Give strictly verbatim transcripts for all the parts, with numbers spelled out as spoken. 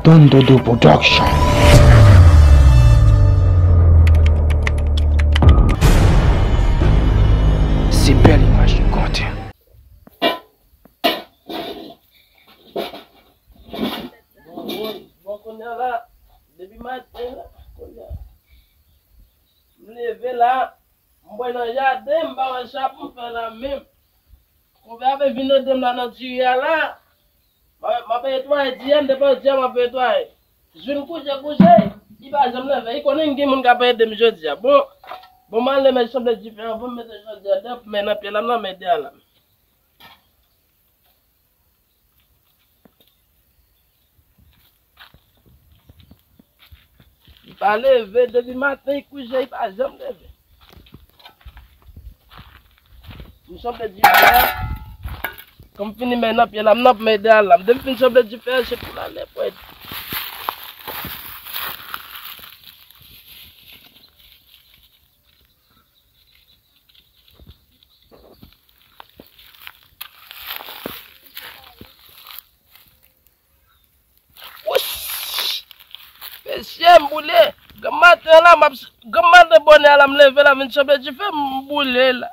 Don Dodo Production. Se bèl imaj nou konte. Bon, bon, bon, kounye a la, depi maten la, kounye a. M leve la, m pral nan jaden, m pa wè sa pou m fè la menm. Konpè a vin ede m la nan diri a la. M ap, m ap netwaye diri a, m te pral di a m ap netwaye. Jwenn kouche kouche, li pa janm leve. Li konnen gen moun k ap ede m jodi a. Bon, bon, m ale, men sanble dife anvan m mete jodi a, dèp men nan pye la, m nan men dèyè la. Li pa leve, depi maten li kouche, li pa janm leve. M sanble dife a, kan m fini men nan pye la, m nan men dèyè la. Depi m fin sanble dife a, se pou l ale, pou l Wouch! Mesye, m boule. Granm maten la, m ap, granm maten bonè a la, m leve la, vin sanble dife, m boule la.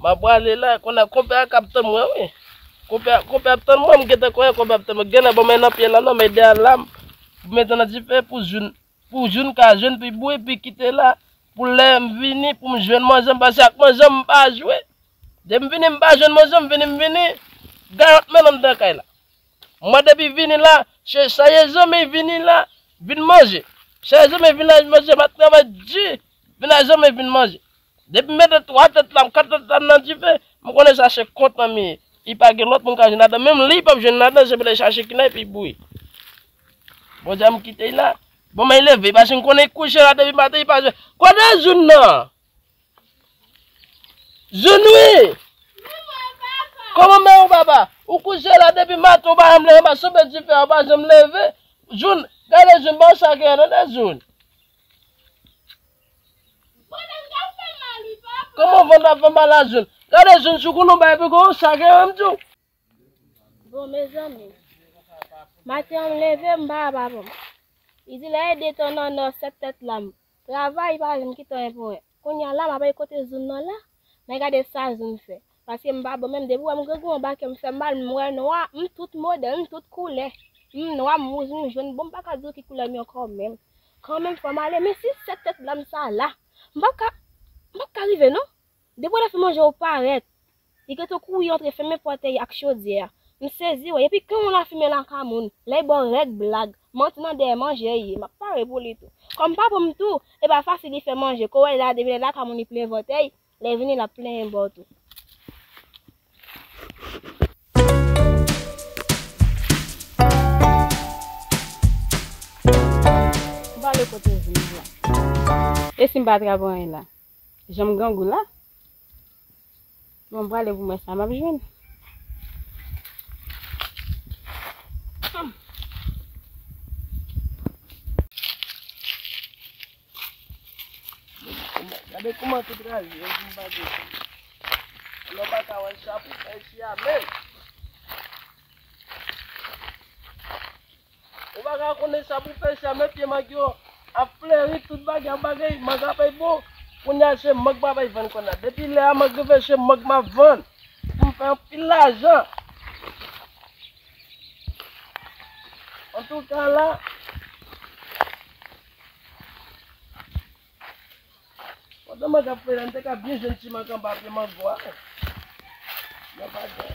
M ap prale la, kounye a konpè a k ap tann mwen, wi. Konpè, konpè ap tann mwen, m gentan konnen konpè ap tann mwen. Genlè bon men nan pye la, non, men dèyè la, m mete nan dife pou jwenn, pou jwenn ka jwenn, pou bouyi, pou kite la, pou lè m vini, pou m jwenn manje m, paske ak manje m, m pa jwe. Depi m vini, m pa jwenn manje m, vini, m vini, gayòt men nan m nan kay la. Mwen depi vini la, se chaje zanmi vini la, vin manje. Chaje zanmi vin la, vin manje, m ap travay di, vin la janm vin manje. Depi m mete twa tèt la, m kat tèt la nan dife, m konnen sa se kont mwen m ye. Li pa gen lòt moun ka jwenn ladan, menm li, li p ap jwenn ladan, se pou l chache kina epi bouyi. Bon, jan m kite l la. Bon, men leve, paske m konnen li kouche la depi maten, li pa jwenn. Kote Zoun nan? Zoun wi! Kòman men ou papa? Ou kouche la depi maten, ou pa janm leve, pa soupe dife, ou pa janm leve. Zoun, gade Zoun, ba w sa gen, tande Zoun. Kòman vant ap fè mal la Zoun? Gade Zoun, sou kou nou bay piko, sa gen, m di w. Bon, mezanmi, maten an m leve, m pa wè papa m. Li di l al ede tan nan nò sèt tèt la m travay, li pa janm kite anyen pou mwen. Kounye a la, m ap al kote Zoun nan la, men gade sa Zoun fè. Paske m pa bon, menm depi w wè m grangou anba kè m fè mal, m wè nwa, m tout modèl, m tout koulè. M nwa, m wouj, m jòn, bon, m pa ka di w ki koulè m ye ankò menm. Kanmenm, fò m ale, men si sèt tèt la m sa la, m p ap ka, m p ap ka rive non. Depi w lè fè manje ou parèt, li gentan kouri antre fèmen pòtèy ak chodyè a. M sezi, wi, epi kenbe yon lafimen laka moun, lè l ba w règ blag, manti nan dèyè manje l ye, m ap pare pou li tou. Kòm pa pou m tou, e pa fasil li fè manje, kou wè la depi lè laka moun li plen vòtèy, lè vini l ap plenyen ba w tou. M pa ale kote Zoun la. E si m pa trapè anyen la? Jan m grangou la? Bon, m prale pou m wè sa m ap jwenn. Gade kouman tout raje, yo vin bagay. Lè w pa ka wè sa pou fè isi a menm. Ou pa ka konnen sa pou fè sa, men pye mang yo ap fleri, tout bagay ap bagay, mang ap bay bon. Kounye a se mang pa bay vann kounye a. Depi lè a mang rive, se mang m ap vann. Pou m fè anpil lajan. Antouka la, pandan mang ap fè la, m te ka byen jwenn ti mang anba pye mango a. Nan pa gen.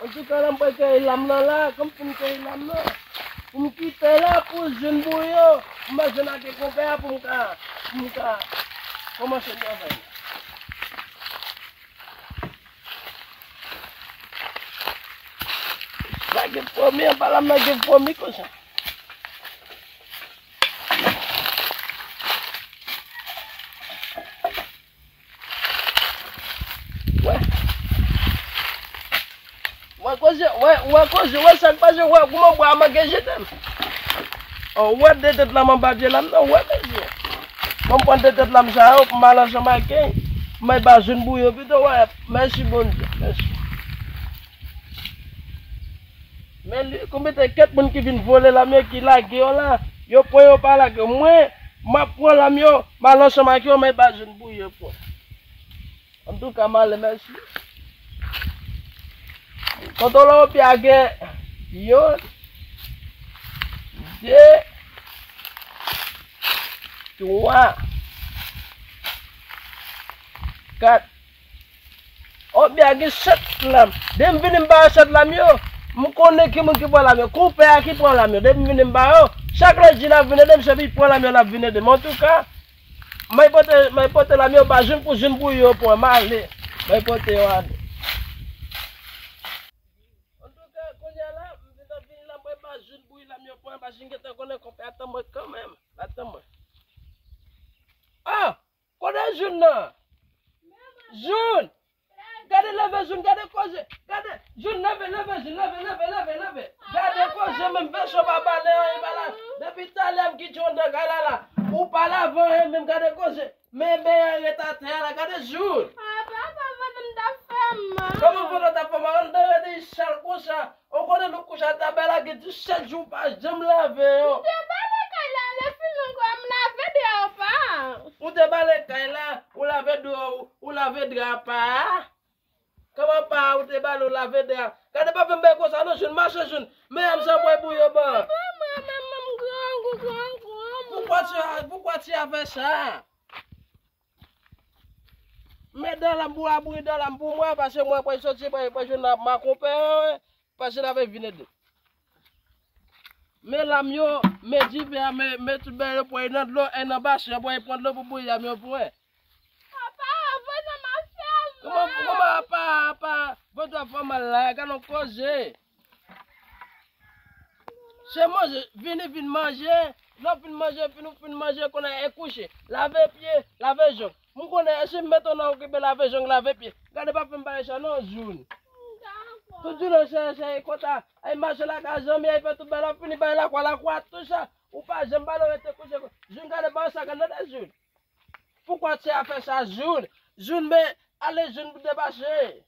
Antouka la, m pral keye lam nan la, kan m fin keye lam nan, pou m kite la, pou jwenn bouyon, m pa jwenn ak konpè a pou m ka, pou m ka kòmanse travay la. Lage pwomi, anba lam lage pwomi konsa. Wè. Wè koze, wè, wè koze, wè sa k pase, wè kouman bwa a manke jete m. O, wè de tèt la m anba pye la m nan, wè mesye. Bon, m pran de tèt la m sa yo pou m al ansanm ak Keny. May ba Jun bouyon pito, wè, mèsi Bondye, mèsi. Men li, konbyen te kèk moun ki vin vole lam yo, ki lage yo la, yo pran yo pa lage yo. Mwen, m ap pran lam yo, m al ansanm ak yo, may ba Jun bouyon pou. Antouka, m ale, mèsi. Kontwole opya gen yon, de, twa, kat. Opya gen sèt lam. Depi m vini m ba yo sèt lam yo, m konnen ki moun ki pran lam yo. Konpè a ki pran lam yo. Depi m vini m ba yo, chak lòt jou l ap vin ede m, se li pran lam yo, l ap vin ede m. Antouka, Mwen pote, mwen pote lam yo ba Jun pou Jun bouyon pou mwen, m ale. Mwen pote yo ale. Antouka, kounye a la, m vin nan vini la, mwen ba Jun bouyon lam yo pou mwen, ba Jun gentan konnen konpè a tann mwen kanmenm. L ap tann mwen. Ah! Kote Jun nan? Jun! Gade leve Jun, gade koze. Gade, Jun leve, leve, Jun leve, leve, leve, leve. Gade koze menm, veso pa bale anyen pa la. Depi talè m kite w nan kay la la. Ou pa lave anyen menm, gade koze. Men ben an ret atè a la, gade Jun. Apa, sa vant m t ap fè mal. Kòman vant w t ap fè mal? Anndan rete sal konsa. Ou konnen nou kouche atè a, bagay la gen disèt jou pa janm lave yo. M te bale kay la, lè fini ankò, m lave dra pa. Ou te bale kay la, ou lave dra, ou, ou lave dra pa. Kòman pa ou te bale, ou lave dra? Gade pa fè m bay konsa non, Jun, mache Jun. Men m sa bwè bouyon ban. Mwen menm, m grangou, grangou. Poukwa ti, poukwa ti a fè sa? Men dan lam pou abri dan lam pou mwen, paske mwen pral soti, pral, pral jwenn ak makonpè, paske l ap vin ede. Men lam yo, men diven an, men, men tout bagay yo pran nan dlo, e nan basen yo pral pran dlo pou bouyi lam yo pou mwen. Papa, vant an ap fè mal. Kòman, kòman apa, apa, vant w ap fè mal la, gade yon koze. Se manje, vini vin manje, lè w fin manje, fin, fin manje, konnen e kouche. Lave pye, lave jong. M konnen, e si m met w nan okipe lave jong, lave pye. Gade pa fè m bagay sa non, Jun. Tout jounen se, se konsa, ay mache lakay zanmi, ay fè tout bagay la, fini bay lakwa, lakwa, tout sa. Ou pa janm bale rete kouche. Jun, gade pa sa, gade tande Jun. Poukwa ti a fè sa, Jun? Jun, men, ale Jun pou depase.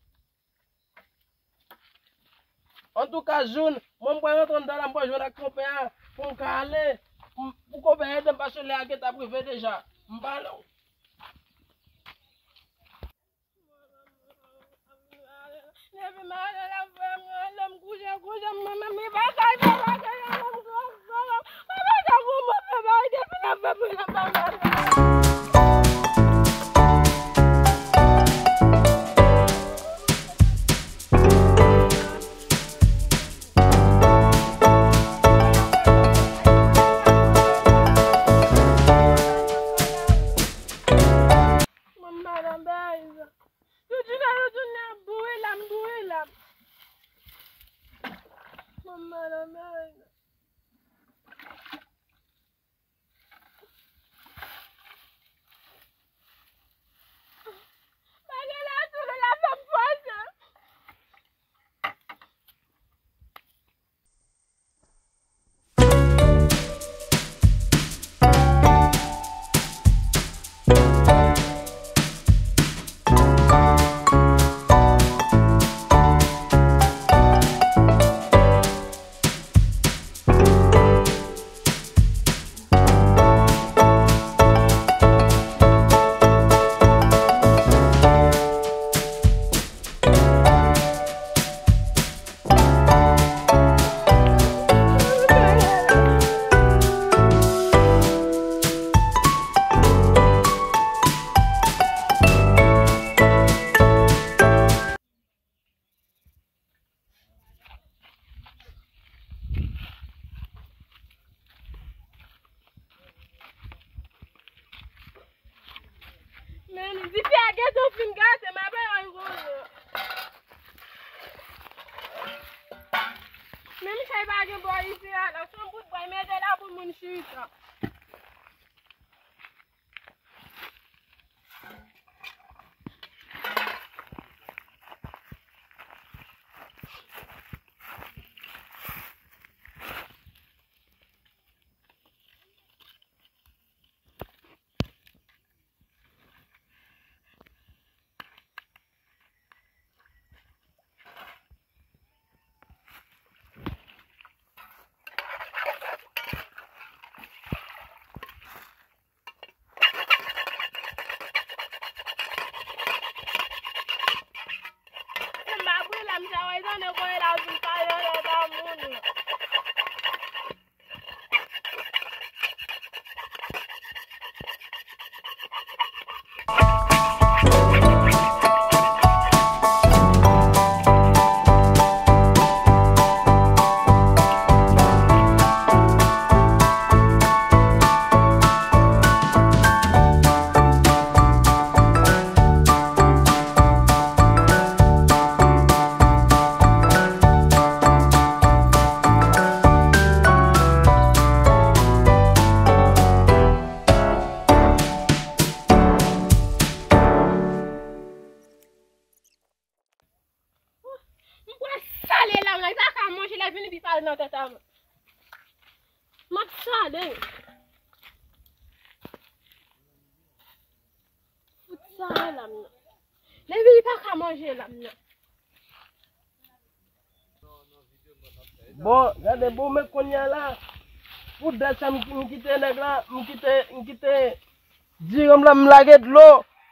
Antouka, Jun, mwen m pral rantre anndan la, m pral jwenn ak konpè a, pou m ka ale, m, pou konpè a ede m, paske lè a gentan ap rive deja. M pale w. Depi m ale la, frè m rele m kouche, kouche, m menm, m pa ka fè bagay la, m grangou. Mwen pa ka kòmanse bay depi nan fè pou nan bagay. Mwen pa nan bagay sa. Yo di sa yo tounen boure lam, boure lam. Mwen pa nan bagay sa. Bagay la tou la fè m pase. Vini pi pale nan tèt a mwen. M ap sale. Fout sa a lam nan. Levi pa ka manje lam nan. Bon, gade bon, men kounye a la, pou dèt sa m, m kite nèg la, m kite, m kite diri m la, m lage dlo.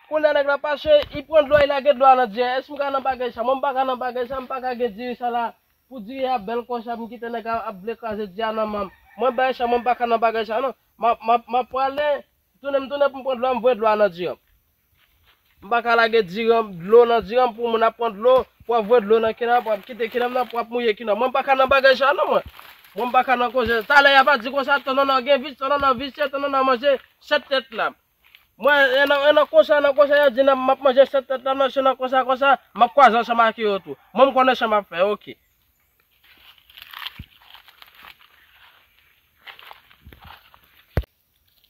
Kounye a nèg la pase, li pran dlo, li lage dlo a nan diri. Èske m ka nan bagay sa? Mwen, m pa ka nan bagay sa, m pa ka gen diri sa la. Pou diri a bèl konsa, m kite nèg la ap vle kraze diri a nan men m. Mwen, bagay sa, mwen, m pa ka nan bagay sa, non. M ap, m ap, m ap prale, tounen, m tounen pou m pran dlo a, m voye dlo a nan diri an. M pa ka lage diri an, dlo nan diri an pou moun ap pran dlo, pou ap voye dlo nan kinan, pou ap kite kinan nan, pou ap mouye kinan. Mwen, m pa ka nan bagay sa, non, mwen. Mwen, m pa ka nan koze. Talè, y a pa di konsa, tonton nan gen vis, tonton nan visye, tonton nan manje sèt tèt la. Mwen, e nan, e nan konsa, nan konsa, y a di nan, m ap manje sèt tèt la, nan, se nan konsa, konsa, m ap kwaze ansanm ak yo tou. Mwen, m konnen sa m ap fè, oke.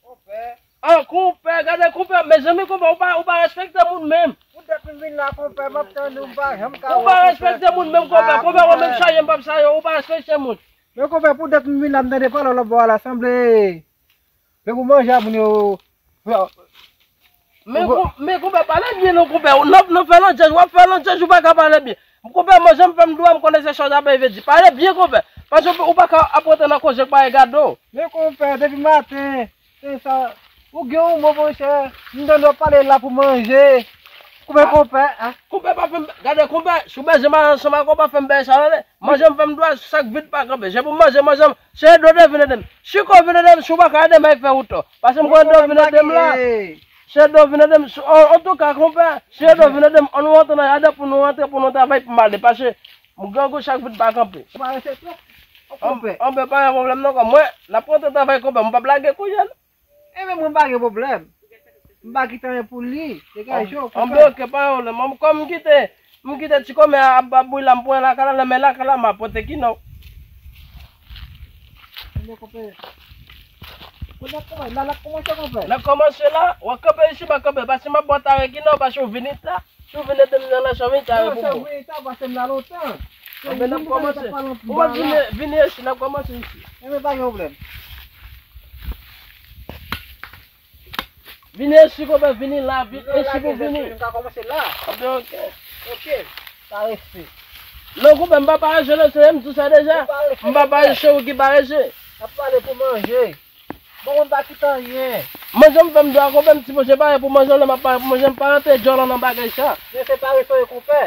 Konpè. Ah, konpè, gade konpè, mezanmi, konpè, ou pa, ou pa respekte moun menm. Poutèt m vin la, konpè, m ap tann ou, m pa janm ka wè ou pa respekte moun menm, konpè, konpè, mwen menm sa ye, m p ap sa ye, ou pa respekte moun. Men konpè, poutèt m vin la, m tande pale w lòt bò a la, sanble se pou manje a moun yo. Men, men konpè, pale byen non, konpè. Nan, nan fè landjèj, w ap fè landjèj, ou pa ka pale byen. Konpè, manje m fè m dwa, m konnen se sa w ta vle di. Pale byen, konpè. Paske ou pa ka ap rantre nan koze k pa egade w. Men konpè, depi maten, se sa. Ou gen yon mo, monchè. M tande w ap pale la pou manje. Konpè, konpè, a. Konpè, pa fè m, gade, konpè, si w bezwen m al ansanm ak ou, pa fè m bagay sa, tande. Manje m fè m dwa, sak vit pa kanpe. Se pou manje, manje m. Se ede w te vin ede m. Si w vin ede m, si w pa ka ede m, al fè ou tò. Paske m konn ede w vin ede m la. Se ede w vin ede m. Antouka, konpè, se ede w vin ede m, ann nou rantre nan jaden pou nou rantre, pou nou travay, pou m ale. Paske m grangou, sak vit pa kanpe. Ou pa rete twòp, konpè. Anben, pa gen pwoblèm non, konpè. Mwen, n ap rantre travay, konpè. M p ap lage kounye a non. Enben, mwen m pa gen pwoblèm. M pa kite anyen pou li. Degaje w, konpè. Anben, oke, pa gen pwoblèm. Mwen, kòm m kite, m kite ti kòmè a ap, ap bouyi la, m pran lakay la, nan men lakay la, m ap pote kinan. Enben, konpè. Kounye a, konpè, la, l ap kòmanse, konpè. L ap kòmanse la, w ap kanpe isi, m ap kanpe, paske m ap ba w tare kinan, paske w vini ta. Si w vin ede m nan, nan chanm ta repou bon. Sa vini ta, paske m la lontan. Anben, n ap kòmanse. Ou pa vini, vini isi, n ap kòmanse isi. Enben, pa gen pwoblèm. Vini isi, konpè, vini la, vini isi pou vini. M ka kòmanse la. Anben, oke. Oke. Parese. Non, konpè, m pa parese, non, se m di w sa deja. M pa parese, se ou ki parese. N ap pale pou manje. Bon, mwen pa kite anyen. Manje m fè m dwa, konpè, m ti manje, pare pou manje, lè m ap pare pou manje, m pa rantre djòl nan bagay sa. Men se pa reto e konpè.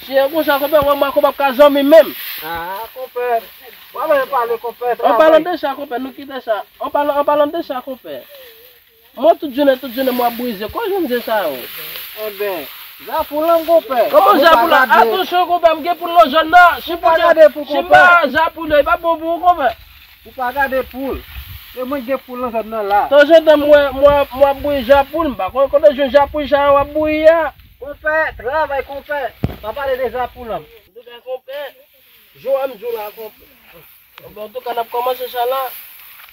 Si e konsa, konpè, wè m ak ou p ap ka zanmi menm. Ah, konpè. W ap pale, konpè, travay. An palan de sa, konpè, nou kite sa. An palan, an palan de sa, konpè. Mwen, tout jounen, tout jounen, mwen ap brize. Kote w jwenn de sa yo? Enben, zapoul lan, konpè. Kòman zapoul lan? Atansyon, konpè, m gen poul nan zòn nan. Si Bondye, si m pa zapoul yo, e pa bon pou ou, konpè. Ou pa gade poul. E mwen gen poul nan zòn nan la. Tanzantan, mwen, mwen, mwen ap bouyi zapoul, m pa konn kote jwenn zapoul sa yo w ap bouyi a. Konpè, travay, konpè. Pa pale de zapoul lan. Antouka, konpè, jan m di w la, konpè. Antouka, n ap kòmanse sa la.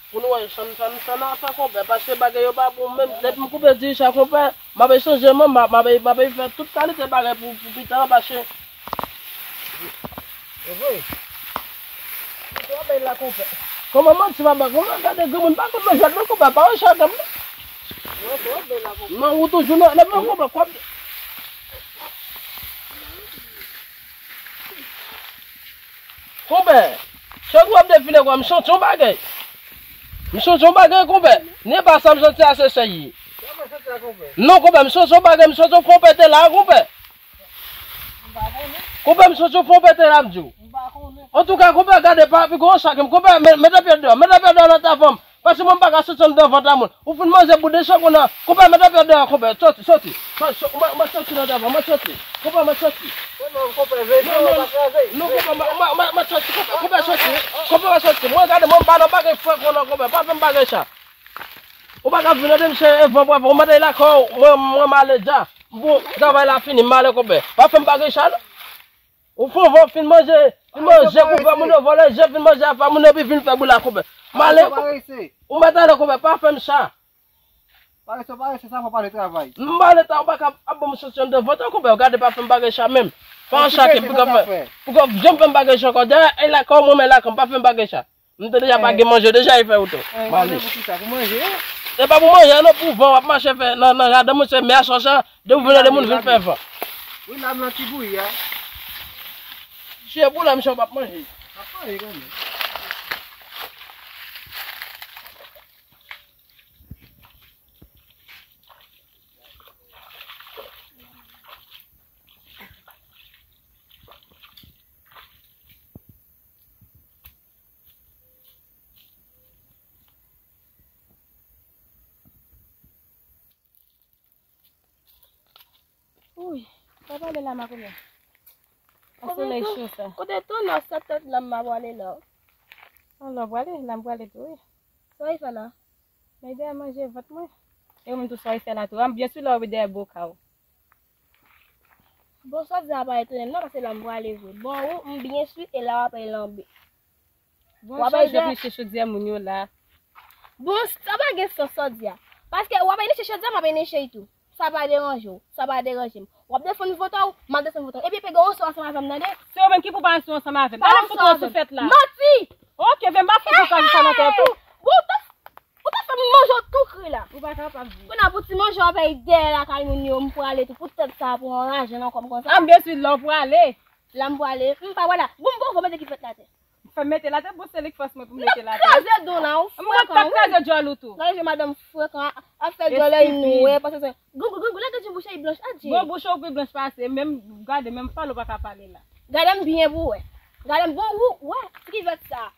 Pou nou wè, sa n, sa n, sa n ap fè, konpè. Paske bagay yo pa bon menm. Depi m koupe diri sa, konpè, m ap chanje, m ap, m ap, m ap fè tout kalite bagay pou, pou pita la, paske Evre. Ou twò bèl la, konpè. Kòman manti m ap bay? Kòman gade granmoun pa konn nan jwèt non, konpè, pa yon chagam non. Ou twò bèl la, konpè. Non, ou toujou nan, nan, nan, konpè, kòb. Konpè, chak w ap defile, konpè, m santi yon bagay. M santi yon bagay, konpè. Ni pa sa m santi a, se sèye. Sa w santi a, konpè? Non, konpè, m santi yon bagay, m santi yon fon pete la, konpè. Konpè, m santi yon fon pete la, m di w. Antouka, konpè, gade, pa piga yon chagam. Konpè, met, mete pye deyò, mete pye deyò nan tavan m. Paske mwen, m pa ka soti anndan vant a moun. Ou fin manje bout de chan konnya. Konpè, mete pye deyò, konpè, soti, soti. Soti, soti, mwen, mwen soti nan tavan, mwen soti. Konpè, mwen soti. Non, non, non, konpè, mwen, mwen, mwen, mwen soti, konpè, konpè, soti. Konpè, mwen soti. Mwen, gade, mwen, m pa nan bagay frè konnya, konpè. Pa fè m bagay sa. Ou pa ka vin ede m, se evan pou evan. Ou mande lakay ou, mwen, mwen, m ale dja. Bon, travay la fini, m ale, konpè. Pa fè m bagay sa, non. Ou fè yon vò, fin manje, fin manje, konpè, moun yo vòlè, je fin manje, afa moun yo, epi vin fè bri la, konpè. M ale, konpè. Ou mèt ale, konpè, pa fè m sa. Parese, parese, sa fò pale travay. M ale ta, ou pa ka ap ban m soti anndan vant, konpè, gade pa fè m bagay sa menm. Pa an chake pou ka fè. Pou ka janm fè m bagay chak. Dèyè e la kò mwen men la kò m pa fè m bagay chak. M te deja pa gen manje deja e fè ou tou. M ale. Pou kisa? Pou manje? Se pa pou manje non, pou van w ap mache fè nan nan jaden mwen se mè a chanjan. Depi w vin de moun vin fè van. Wi, la m nan ti bouyi a. Chye pou la m chan p ap manje. Ap manje kanmenm. Wi, pa pale la makomè. An solèy cho sa. Kote tonò sèt tèt la m ap pale la? An la w pale, la m pale tou wi. Sa w fè la? Mwen dèyè manje vant mwen. E ou menm tou sa w fè la tou? An byen sou la w dèyè boka w. Bon, sa w di a pa etone m non, paske la m pwale vre. Bon, ou, m byen swit e la w ap lanbe. Bon, w ap chanje niche chodyè moun yo la. Bon, sa pa gen sans sa w di a. Paske w ap niche chodyè, m ap niche l tou. Sa pa deranje w, sa pa deranje m. W ap defann vòt w, m ap defann vòt mwen. Epi, epi, gen yon sou ansanm avè m, tande? Se ou menm ki pou pa ansanm avè m. Pa ansanm avè m. Sou fèt la. Manti! Ok, vin m pa fout ou ka di sa nan tèt ou. Bon, Ou ta fè m manje w tou kri la. Ou pa kapab di. Kounye a pou ti manje w ap fè dèyè lakay moun yo, m pwale tou pou tèt sa pou yon lajan nan kò m konsa. An byen swit la w pwale. La m pwale, m pa pwale. Bon, m poko mete ki fèt la tè. Fè m mete l atè, bon se li k fòs mwen pou m mete l atè. Kraze do la, ou frekan. Mwen pa kraze djòl ou tou. Gade jan madanm frekan, ap fè djòl li nwè, paske se grangou, grangou, lage ti bouch li blanch, adje. Bon, bouch ou pi blanch pase, menm gade, menm pale ou pa ka pale la. Gade m byen pou wè. Gade m bon, ou wè, ti kivèt sa.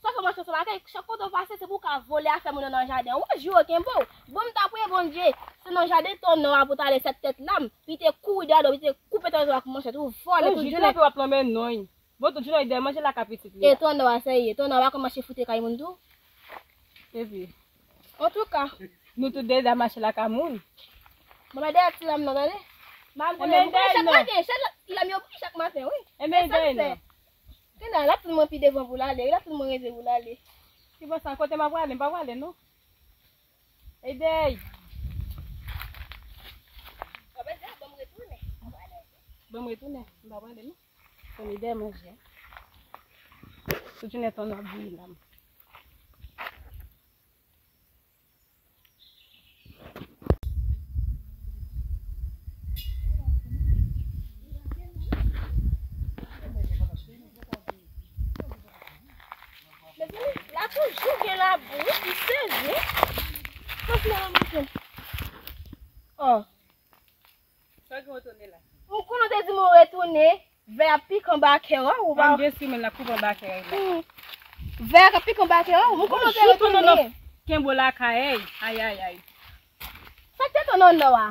Sa fè mwen chans lakay, chak kote w pase, se pou w ka vole afè moun yo nan jaden. Ou wè jou yo kenbe w. Bon, m ta priye Bondye, se nan jaden tonò a pou w t ale sèt tèt la m, pou l te kouri dèyè do, pou l te koupe tèt ou ak manchèt, ou vole tout jounen. Jou w ap lanmen non. Bon, tout jounen, dèyè manje lakay pitit li. E tonò a, sa ye, tonò a pa konn mache foute kay moun tou. Epi. Antouka. Nou tout de la mache lakay moun. Bon, men dèyè ti lam nan, tande? Mwen, mwen, mwen, chak maten, chak ti lam yo, chak maten, wi. E men dèyè non. Kena, l ap tann mwen pi devan pou l ale, wi, l ap tann mwen rive pou l ale. Ki bò sa, kote m ap prale, m pa prale, non. Edèy! Ban m retounen, m pa prale, non. Fò m Edèy manje. Tout jounen tonò ap bouyi la. Mezanmi, la toujou gen labou, wi, ki sezi. Kòm si la maten. Oh. Sa gen w retounen la? Ou konnen w te di m w retounen. Vè ap pike anba kè w, ou pa. An byen si men l ap koupe anba kè w la. Hmm. Vè ap pike anba kè w, ou konnen w te retounen. Kenbe w lakay, ay, ay, ay. Sa k te tonò nò a?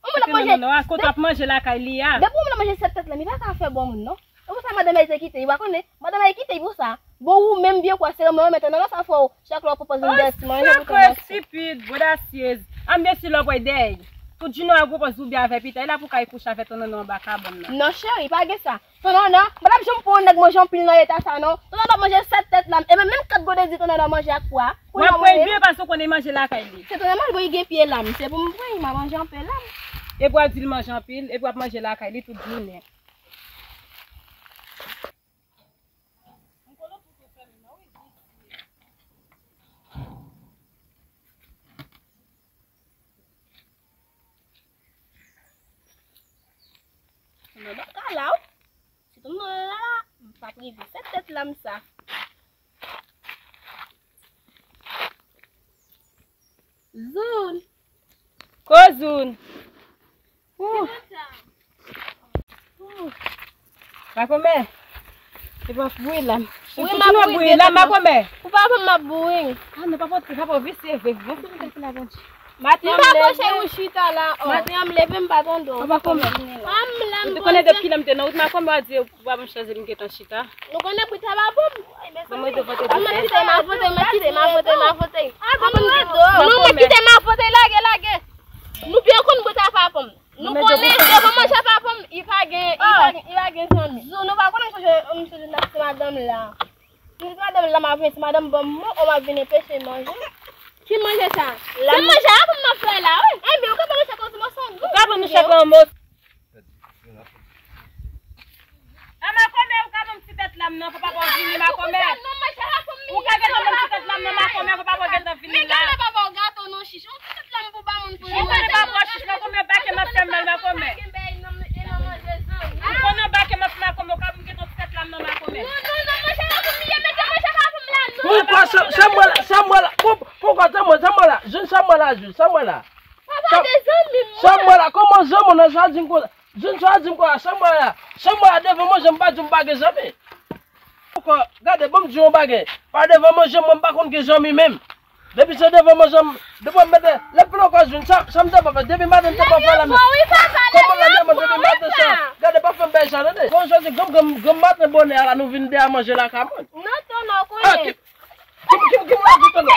Ou moun ap manje. Kote w ap manje lakay li a? Depi ou moun ap manje sèt tèt la, li pa ka fè bon moun non. E pou sa madanm li te kite, li pa konnen. Madanm li kite, li pou sa. Bon, ou menm byen kwè se mwen mete nan sa fò chak lè w pwopoze m de ti manje pou tonton. Estipid, bodasyez. An byen si lè w pran dèy. Tout jounen w ap pwopoze ou byen avè pita, e la pou kay kouche avè tonton nan anba kabann nan. Non cheri, pa gen sa. Tonton nan, pa t ap janm pran yon nèg manje anpil nan eta sa non. Tonton nan manje sèt tèt lam, e menm, menm kat gode di tonton nan manje ak pwa. W ap pran byen paske w konnen manje lakay li. Se tonton nan li gen pye lam, se pou m pran, m a manje anpil lam. Epi w ap di l manje anpil, epi w ap manje lakay li tout jounen. Nan baka la, wi. Si tonton la la, m p ap rive. Se tèt lam sa. Zoun. Kozoun. Ou. Ou. Makomè. Se pa bouyi lam. Wi, m ap bouyi lam, makomè. Ou pa konn m ap bouyi. Ah, non, pa pòte, pa pòte, visye vre. Bon, se mwen ki la, Bondye. Maten an m leve. M pa konn cheri ou chita la, oh. Maten an m leve, m pa tande w. Ou pa konn. Ou te konnen depi kilè m te nan wout, makomè, w a di, Ou pa ban m chèz, m gentan chita. Nou konnen brita pa bon. Ban mwen de vote. Ban mwen kite m a vote, mwen kite m a vote, m a vote. Ah, ban mwen do. Non, mwen kite m a vote, lage, lage. Nou byen konn brita pa bon. Nou konnen devan manje pa bon, li pa gen, li pa gen, li pa gen zanmi. Zo, nou pa konnen m sonje, m sonje nan ti madanm la. Ti madanm la, m ap vin, ti madanm ban m mwen, ou m ap vin enpeche manje. Ki manje sa? Se manje a pou m ap fè la, wi. Ebyen, ou ka ban nou chak yon ti moso. Ou ka ban nou chak yon moso. Fèt, fèt, fèt. Lam nan, fò papa w vini makomè. Ou ka gentan menm ti tèt lam nan makomè, fò papa w gentan vini la. Ou konnen papa w chich makomè, bake m ap fè mal makomè. Ou konnen bake m ap fè makomè, ou ka vin gentan ti tèt lam nan makomè. Poukwa chanm mwen la, chanm mwen la, poukwa chanm mwen la, jwenn chanm mwen la, jwenn chanm mwen la. Chanm mwen la, kòman zanmi w nan jaden konsa? Jwenn chanm mwen la, chanm mwen la, chanm mwen la devan manje m pa di w m pa gen zanmi. Ankò, gade, ban m di w yon bagay. Pa devan manje m, mwen m pa konn gen zanmi menm. Depi se devan manje m, depi w mete, lè plen ankò jwenn sa, sa m te pa fè. Depi maten m te pa fè la menm. Kòman la menm depi maten sa? Gade, pa fè m bay sa, tande. Bon, jodi, granm, granm, granm maten bonè a la, nou vin de a manje la ka mwen. Non, tonton, konnen. Kim, kim, kim la di tonton?